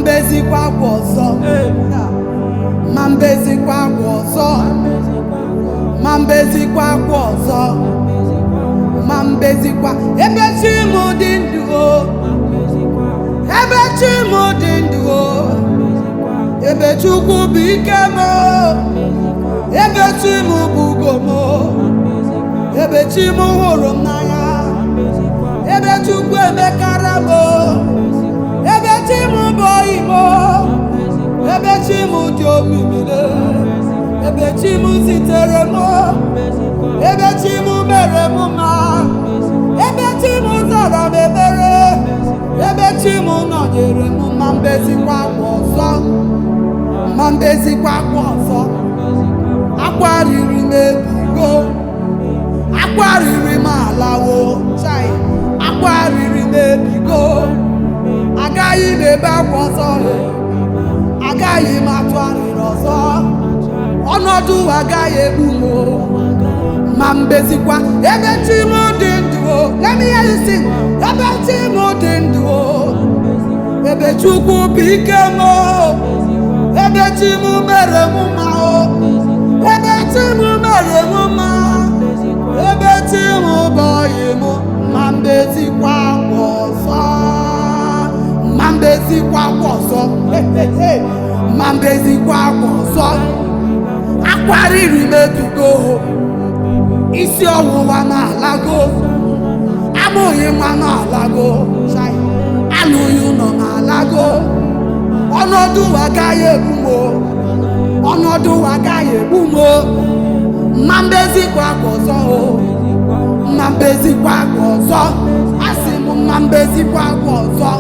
Mbezikwa akwa ọzọ. Ma mbezikwa akwa ọzọ. Ma mbezikwa akwa ọzọ. Ma mbezikwa ebe chi m dị ndụ o. Ebe chi m dị ndụ o. Ebe Chukwu bụ ike m o. Ebe chi m bụ ugo m o. Ebe chi m hụrụ m n'anya. Ebe Chukwu emekara m o. Ebe chi m bụ oyi m o. Ebe chi m dị omimi. Ebe chi m zitere m o. Ebe chi m mere m mma. Ebe chi m zara m ebere. Ebe chi m nọnyere m, ma mbezikwa akwa ọzọ. Ma mbezikwa akwa ọzọ. Akwa riri m ebigo. Akwa riri m alawo. Chai, akwa riri m ebigo. Agaghị m ebe akwa ọzọ. Agaghị m atụ arịrị ọzọ. Ọnọdụ agaghị egbu m o. Ma mbezikwa ebe chi m dị ndụ o. Let me hear you sing. Ebe chi m dị ndụ o. Ebe Chukwu bụ ike m o. Ebe chi m mere m mma o. Ebe chi m mere m mma. Ebe chi m bụ ọyị m. Ma mbezikwa akwa ọzọ. Ma mbezikwa akwa ọzọ. Hey, hey, hey. Ma mbezikwa akwa ọzọ. Akwa riri m ebigo. Isi ọwụwa m alago. Amụghị nwa m alago. Chai. Alụghị ụlọ m alago. Ọnọdụ agaghị egbu m o. Ọnọdụ agaghị egbu m o. Ma mbezikwa akwa ọzọ o. Ma mbezikwa akwa ọzọ. Asị m, ma mbezikwa akwa ọzọ.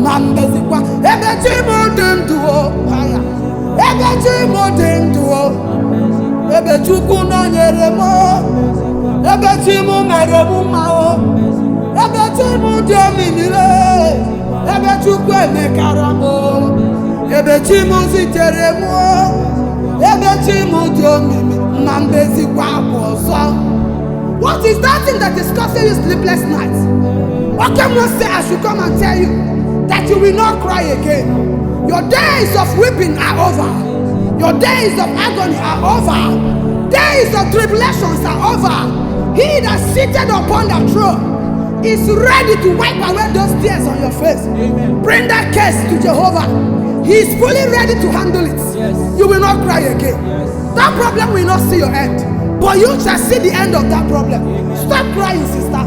Ma mbezikwa ebe chi m dị ndụ o. Aya. Ebe chi m dị ndụ o. Ebe Chukwu nọnyere m o. Ebe chi m mere m mma o. Ebe chi m dị omimi le. Ebe Chukwu emekara m o. Ebe chi m zitere m o. Ebe chi m dị omimi, ma mbezikwa akwa ọzọ. What is that thing that is causing you sleepless nights? Oke mmụọ say I should come and tell you that you will not cry again. Your days of weeping are over. Your days of agony are over. Days of tribulations are over. He that seated upon the throne is ready to wipe away those tears on your face. Amen. Bring that case to Jehovah. He is fully ready to handle it. You will not cry again. That problem will not see your end, but you shall see the end of that problem. Stop crying, sister.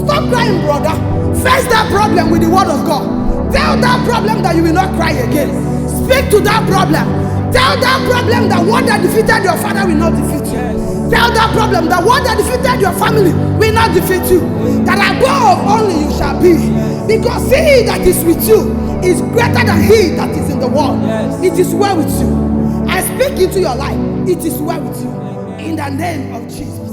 Stop crying, brother. Face that problem with the word of God. Tell that problem that you will not cry again. Speak to that problem. Tell that problem that what that defeated your father will not defeat you. Tell that problem that what that defeated your family will not defeat you. That above only you shall be. Because he that is with you is greater than he that is in the world. It is well with you. I speak into your life. It is well with you. In the name of Jesus.